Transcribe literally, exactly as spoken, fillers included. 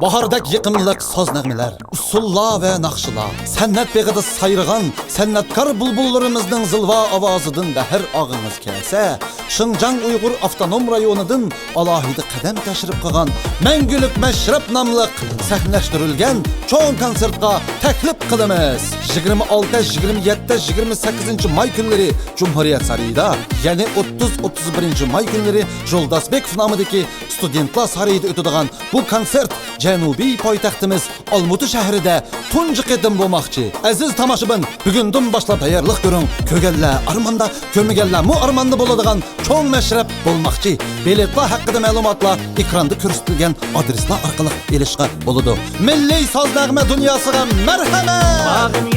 باھاردەك يېقىملىق ساز نەغمىلەر، ئۇسسۇللار ۋە ناخشىلار، سەنئەت بېغىدا سايرىغان سەنئەتكار بۇلبۇللىرىمىزنىڭ زىلۋا ئاۋازىدىن بەھر ئالغىڭىز كەلسە، شىنجاڭ ئۇيغۇر ئاپتونوم رايونىدىن ئالاھىدە قەدەم تەشرىپ قىلغان مەڭگۈلۈك مەشرەپ ناملىق سەھنىلەشتۈرۈلگەن چوڭ كونسېرتقا تەكلىپ قىلىمىز. يىگىرمە ئالتە، يىگىرمە يەتتە، يىگىرمە سەككىزىنچى ماي كۈنلىرى جۇمھۇرىيەت سارىيىدا، يەنى ئوتتۇز، ئوتتۇز بىرىنچى ماي كۈنلىرى جولداسبېكوف نامىدىكى ستۇدېنتلار سارىيىدا ئۆتىدىغان بۇ كونسېرت جەنۇبىي پايتەختىمىز ئالمۇتا شەھىرىدە تۇنجى قېتىم بولماقچى. ئەزىز تاماشىبىن، بۈگۈندىن باشلاپ تەييارلىق كۆرۈڭ. كۆرگەنلەر ئارماندا، كۆرمىگەنلەرمۇ ئارماندا بولىدىغان چوڭ مەشرەپ بولماقچى. بېلېتلار ھەققىدە مەلۇماتلار ئېكراندا كۆرسىتىلگەن ئادرېسلار ئارقىلىق ئېلىشقا بولىدۇ. مىللىي ساز نەغمە دۇنياسىغا مەرھەمەت! باغرىم